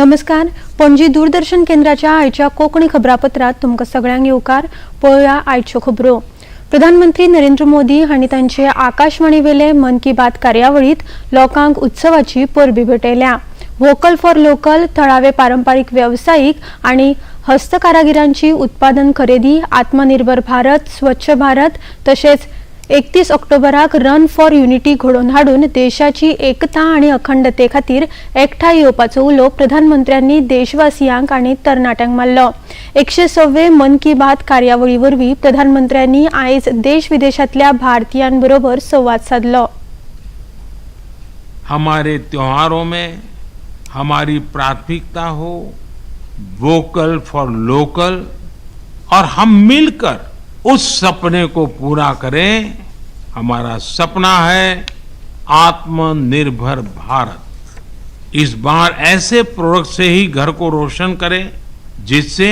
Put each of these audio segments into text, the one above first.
नमस्कार, पणजी दूरदर्शन केंद्राच्या आयच्या कोंकणी खबरापत्रात तुमकां सगळ्यांक येवकार. पळोवया आयच्यो खबरो. प्रधानमंत्री नरेंद्र मोदी हांणी तांचे आकाशवाणीवेले मन की बात कार्यावळीत लोकांक उत्सवाची परबी भेटयल्या. व्होकल फॉर लोकल, थळावे पारंपारीक वेवसायीक आनी हस्तकारागिरांची उत्पादन खरेदी, आत्मनिर्भर भारत, स्वच्छ भारत तशेंच 31 ऑक्टोबराक रन फॉर युनिटी घडोवन हाडून देशाची एकता आनी अखंडते खातीर एकठांय येवपाचो उलो प्रधानमंत्र्यांनी देशवासियांक आनी तरणाट्यांक मारलो. 106वे मन की बात कार्यावळी वरवीं प्रधानमंत्र्यांनी आयज देश विदेशांतल्या भारतीयांबरोबर संवाद सादलो. हमारे त्योहारों में हमारी प्राथमिकता हो वोकल फॉर लोकल और हम मिलकर उस सपने को पूरा करें. हमारा सपना है आत्मनिर्भर भारत. इस बार ऐसे प्रोडक्ट से ही घर को रोशन करें जिससे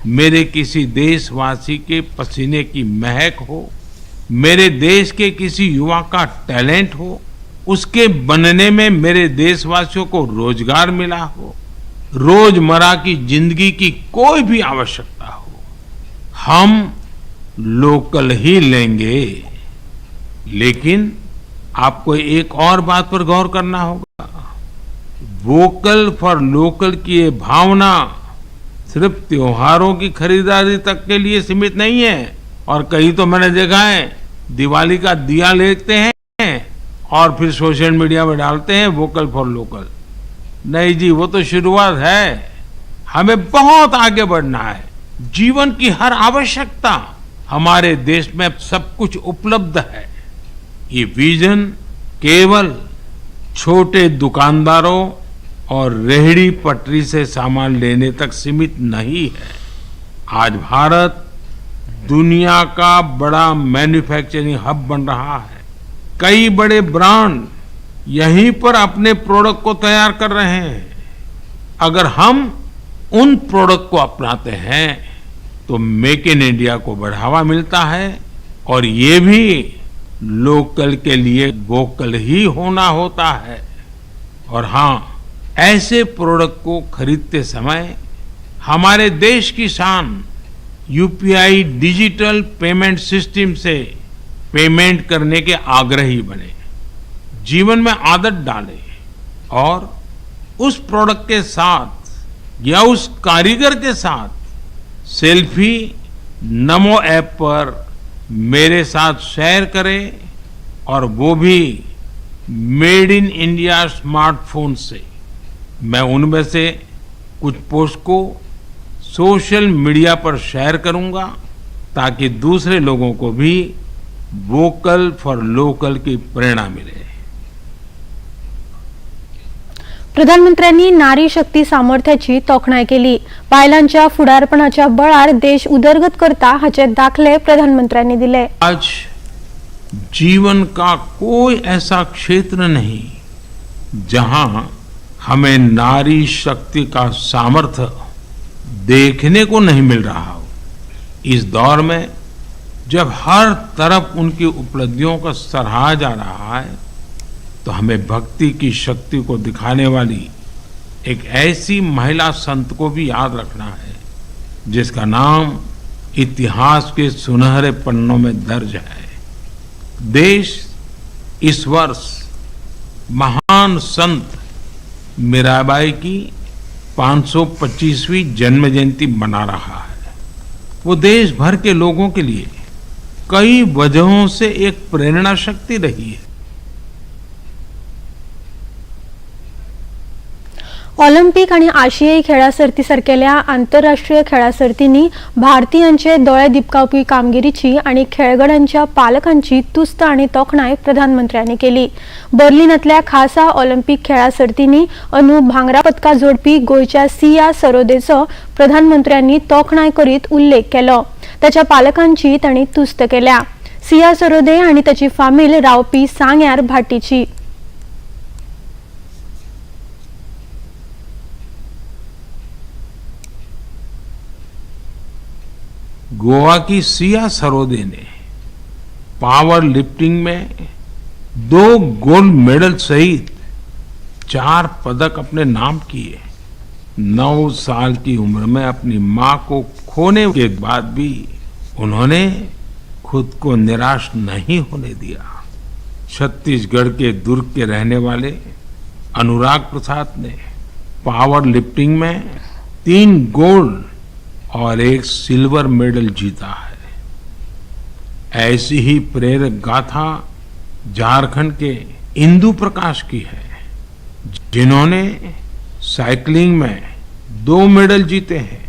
मेरे किसी देशवासी के पसीने की महक हो, मेरे देश के किसी युवा का टैलेंट हो, उसके बनने में मेरे देशवासियों को रोजगार मिला हो, रोजमर्रा की जिंदगी की कोई भी आवश्यकता हो, हम लोकल ही लेंगे. लेकिन आपको एक और बात पर गौर करना होगा. वोकल फॉर लोकल की ये भावना सिर्फ त्योहारों की खरीदारी तक के लिए सीमित नहीं है. और कहीं तो मैंने देखा है, दिवाली का दिया लेते हैं और फिर सोशल मीडिया में डालते हैं वोकल फॉर लोकल. नहीं जी, वो तो शुरुआत है. हमें बहुत आगे बढ़ना है. जीवन की हर आवश्यकता हमारे देश में सब कुछ उपलब्ध है, ये विजन केवल छोटे दुकानदारों और रेहड़ी पटरी से सामान लेने तक सीमित नहीं है. आज भारत दुनिया का बड़ा मैन्युफैक्चरिंग हब बन रहा है. कई बड़े ब्रांड यहीं पर अपने प्रोडक्ट को तैयार कर रहे हैं. अगर हम उन प्रोडक्ट को अपनाते हैं तो मेक इन इंडिया को बढ़ावा मिलता है और ये भी लोकल के लिए वोकल ही होना होता है. और हाँ, ऐसे प्रोडक्ट को खरीदते समय हमारे देश की शान यूपीआई डिजिटल पेमेंट सिस्टम से पेमेंट करने के आग्रही बने, जीवन में आदत डालें और उस प्रोडक्ट के साथ या उस कारीगर के साथ सेल्फी नमो ऐप पर मेरे साथ शेयर करें और वो भी मेड इन इंडिया स्मार्टफोन से. मैं उनमें से कुछ पोस्ट को सोशल मीडिया पर शेयर करूंगा ताकि दूसरे लोगों को भी वोकल फॉर लोकल की प्रेरणा मिले. प्रधानमंत्र्यांनी नारी शक्ती सामर्थ्याची तोखणाय केली. बायलांच्या फुडारपणाच्या बळार देश उदरगत करता हाचे दाखले प्रधानमंत्र्यांनी दिले. आज जीवन का कोई ऐसा क्षेत्र नहीं जहां हमें नारी शक्ति का सामर्थ्य देखने को नहीं मिल रहा हो. इस दौर में जब हर तरफ उनकी उपलब्धियों को सराहा जा रहा है तो हमें भक्ति की शक्ति को दिखाने वाली एक ऐसी महिला संत को भी याद रखना है जिसका नाम इतिहास के सुनहरे पन्नों में दर्ज है. देश इस वर्ष महान संत मीराबाई की 525वीं जन्म जयंती मना रहा है. वो देश भर के लोगों के लिए कई वजहों से एक प्रेरणा शक्ति रही है. ऑलिम्पिक आनी आशियाई खेळां सर्ती सारकेल्या आंतरराष्ट्रीय खेळां सर्तींनी भारतीयांचे दोळे दिपकावपी कामगिरीची आनी खेळगड्यांच्या पालकांची तुस्त आनी तोखणाय प्रधानमंत्र्यांनी केली. बर्लिनांतल्या खासा ऑलिम्पिक खेळां सर्तींनी अंदू भांगरा पदकां जोडपी गोंयच्या सिया सरोदेचो प्रधानमंत्र्यांनी तोखणाय करीत उल्लेख केलो. ताच्या पालकांची तांणी तुस्त केल्या. सिया सरोदे आनी ताची फामील रावपी सांग्यार भाटीची. गोवा की सिया सरोदे ने पावर लिफ्टिंग में 2 गोल्ड मेडल सहित 4 पदक अपने नाम किए. 9 साल की उम्र में अपनी मां को खोने के बाद भी उन्होंने खुद को निराश नहीं होने दिया। छत्तीसगढ़ के दुर्ग के रहने वाले अनुराग प्रसाद ने पावर लिफ्टिंग में 3 गोल्ड और 1 सिल्वर मेडल जीता है। ऐसी ही प्रेरक गाथा झारखंड के इंदु प्रकाश की है, जिन्होंने साइकिलिंग में 2 मेडल जीते हैं।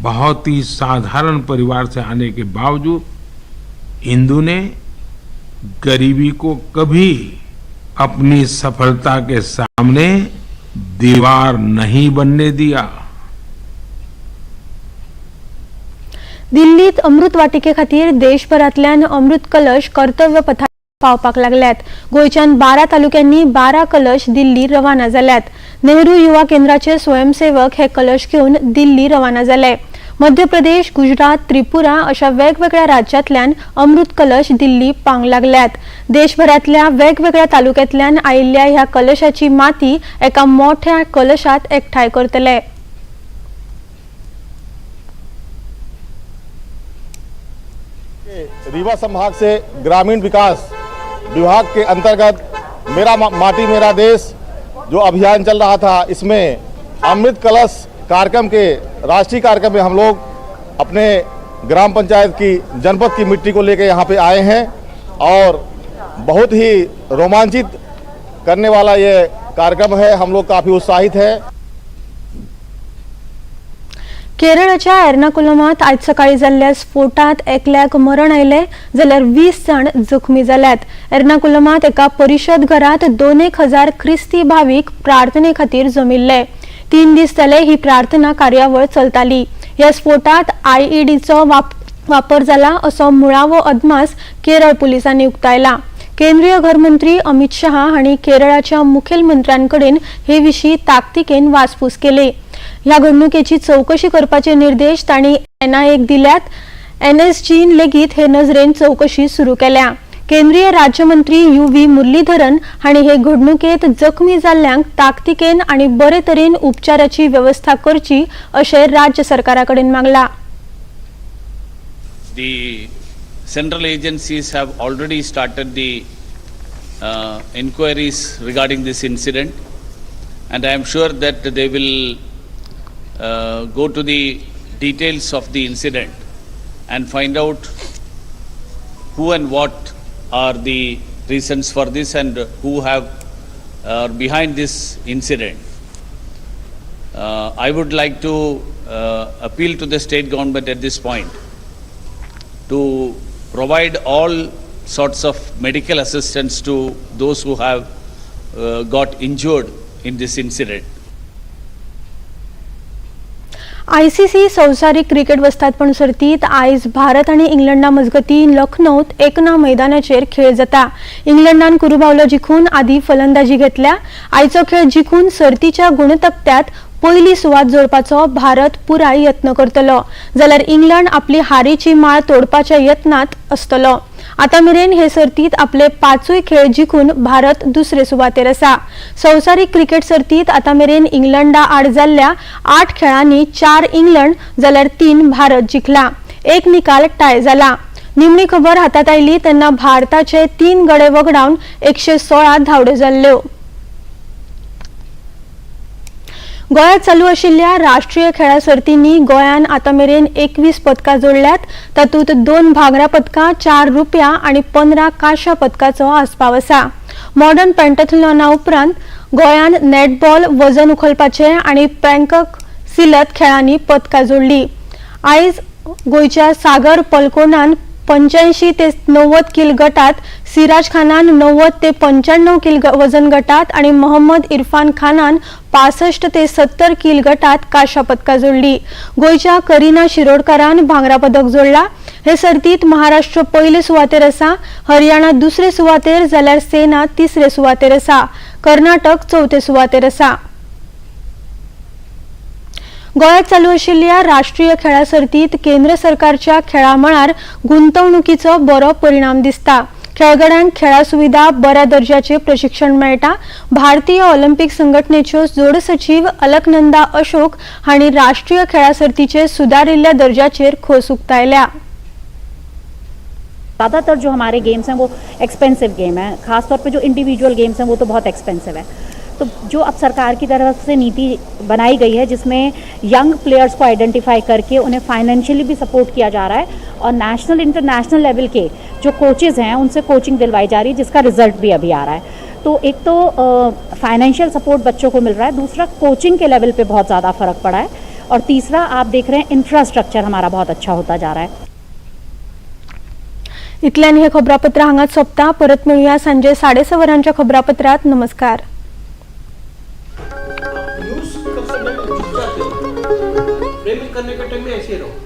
बहुत ही साधारण परिवार से आने के बावजूद इंदु ने गरीबी को कभी अपनी सफलता के सामने दीवार नहीं बनने दिया। दिल्लीत अमृत वाटिके खातीर देशभरांतल्यान अमृत कलश कर्तव्य पथार पावपाक लागल्यात। गोंयच्यान 12 तालुक्यांनी 12 कलश दिल्ली रवाना जाल्यात। नेहरू युवा केंद्राचे स्वयंसेवक हे कलश घेवन दिल्ली रवाना जाले। मध्य प्रदेश, गुजरात, त्रिपुरा अशा वेगवेगळ्या राज्यांतल्यान अमृत कलश दिल्ली पावंक लागल्यात। देशभरांतल्या वेगवेगळ्या तालुक्यांतल्यान आयिल्ल्या ह्या कलशाची माती एका मोठ्या कलशात एकठांय करतले। रीवा संभाग से ग्रामीण विकास विभाग के अंतर्गत मेरा माटी मेरा देश जो अभियान चल रहा था, इसमें अमृत कलश कार्यक्रम के राष्ट्रीय कार्यक्रम में हम लोग अपने ग्राम पंचायत की जनपद की मिट्टी को लेकर यहाँ पे आए हैं और बहुत ही रोमांचित करने वाला ये कार्यक्रम है। हम लोग काफ़ी उत्साहित हैं। केरळाच्या एर्नाकुलमात आज सकाळी जाल्ल्या स्फोटात एकल्याक मरण आयलें जाल्यार 20 जाण जखमी जाल्यात। एर्नाकुलमात एका परिशद घरात 2,000 क्रिस्ती भावीक प्रार्थने खातीर जमिल्ले। 3 दीस जाले ही प्रार्थना कार्यावळ चलताली। ह्या स्फोटात आयईडीचो वापर जाला असो मुळावो अदमास केरळ पुलिसांनी उक्तायला। केंद्रीय घरमंत्री अमित शहा हांणी केरळाच्या मुखेलमंत्र्यांकडेन हे विशीं ताकतिकेन वासपूस केली। ह्या घडणुकेची चवकशी करपाचे निर्देश तांणी एनआयएक दिल्यात। एनएसजीन लेगीत हे नजरेन चवकशी सुरू केल्या। केंद्रीय राज्यमंत्री you V Muraleedharan हांणी हे घडणुकेत जखमी जाल्ल्यांक ताकतिकेन आनी बरे तरेन उपचाराची व्यवस्था करची अशें राज्य सरकारा कडेन मागला। The central agencies have already started the inquiries regarding this incident, and I am sure that they will go to the details of the incident and find out who and what are the reasons for this and who have are behind this incident. I would like to appeal to the state government at this point to provide all sorts of medical assistance to those who have got injured in this incident. ICC संवसारीक cricket वस्तादपण सर्तीत आयज भारत आनी इंग्लंडा मजगतीं लखनौत एकना मैदानाचेर खेळ जाता। इंग्लंडान कुरुबावलो जिखून आदी फलंदाजी घेतल्या। आयचो खेळ जिखून सर्तीच्या गुणतकट्यात पयली सुवात जोडपाचो भारत पुराय यत्न करतलो, जाल्यार इंग्लंड आपली हारीची माळ तोडपाच्या यत्नांत आसतलो। आतां मेरेन हे सर्तीत आपले 5 खेळ जिखून भारत दुसरे सुवातेर आसा। संवसारीक क्रिकेट सर्तीत आतां मेरेन इंग्लंडा आड जाल्ल्या 8 खेळांनी 4 इंग्लंड जाल्यार 3 भारत जिखला। 1 निकाल टाय जाला। निमणी खबर हातात आयली तेन्ना भारताचे 3 गडे वगडावन 116 धांवड्यो जाल्ल्यो। गोंयांत चालू आशिल्ल्या राष्ट्रीय खेळां सर्तींनी गोंयान आतां मेरेन 21 पदकां जोडल्यात। तातूंत 2 भांगरा पदकां, 4 रुपया आनी 15 कांश्या पदकाचो आस्पाव आसा। मॉडर्न पेंटाथलॉना उपरांत गोंयान नॅटबॉल, वजन उखलपाचे आनी पँकक सिलत खेळांनी पदकां जोडली। आयज गोंयच्या सागर पलकोणान 85 ते 90 किल गटात, सिराज खानान 90 ते 95 किल वजन गटात आनी मोहम्मद इरफान खानान 65 ते 70 किल गटात कांश्या पदकां जोडली। गोंयच्या करीना शिरोडकारान भांगरा पदक जोडला। हे सर्तीत महाराष्ट्र पयले सुवातेर आसा, हरियाणा दुसरे सुवातेर जाल्यार सेना तिसरे सुवातेर आसा, कर्नाटक चवथे सुवातेर आसा। गोंयांत चालू आशिल्ल्या राष्ट्रीय खेळां सर्तीत केंद्र सरकारच्या खेळां मळार गुंतवणुकीचो बरो परिणाम दिसता। खेळगड्यांक खेळा सुविधा, बऱ्या दर्जाचे प्रशिक्षण मेळटा. भारतीय ऑलिम्पिक संघटनेच्यो जोड सचीव अलकनंदा अशोक हांणी राष्ट्रीय खेळा सर्तीचे सुदारिल्ल्या दर्जाचेर खोस उक्तायल्या. ज़्यादातर जो हमारे गेम्स हैं, वो एक्सपेंसिव गेम है. ख़ास तौर पे जो इंडिविजुअल गेम्स हैं, वो तो बहुत एक्सपेंसिव है. तो जो अब सरकार की तरफ से नीति बनाई गई है, जिसमें यंग प्लेयर्स को आइडेंटिफाई करके उन्हें फाइनेंशियली भी सपोर्ट किया जा रहा है और नेशनल, इंटरनेशनल लेवल के जो कोचेज़ हैं, उनसे कोचिंग दिलवाई जा रही है, जिसका रिजल्ट भी अभी आ रहा है. तो एक तो फाइनेंशियल सपोर्ट बच्चों को मिल रहा है, दूसरा कोचिंग के लेवल पे बहुत ज़्यादा फ़र्क पड़ा है और तीसरा आप देख रहे हैं, इंफ्रास्ट्रक्चर हमारा बहुत अच्छा होता जा रहा है. इतल्यान हे खबरापत्र हांगाच सोंपता. परत मेळुया सांजे 6:30 वरांच्या खबरापत्रात. नमस्कार. न्यूज कब से झुक जाते हो. फ्रेमिंग करने के टाइम में ऐसे रहो.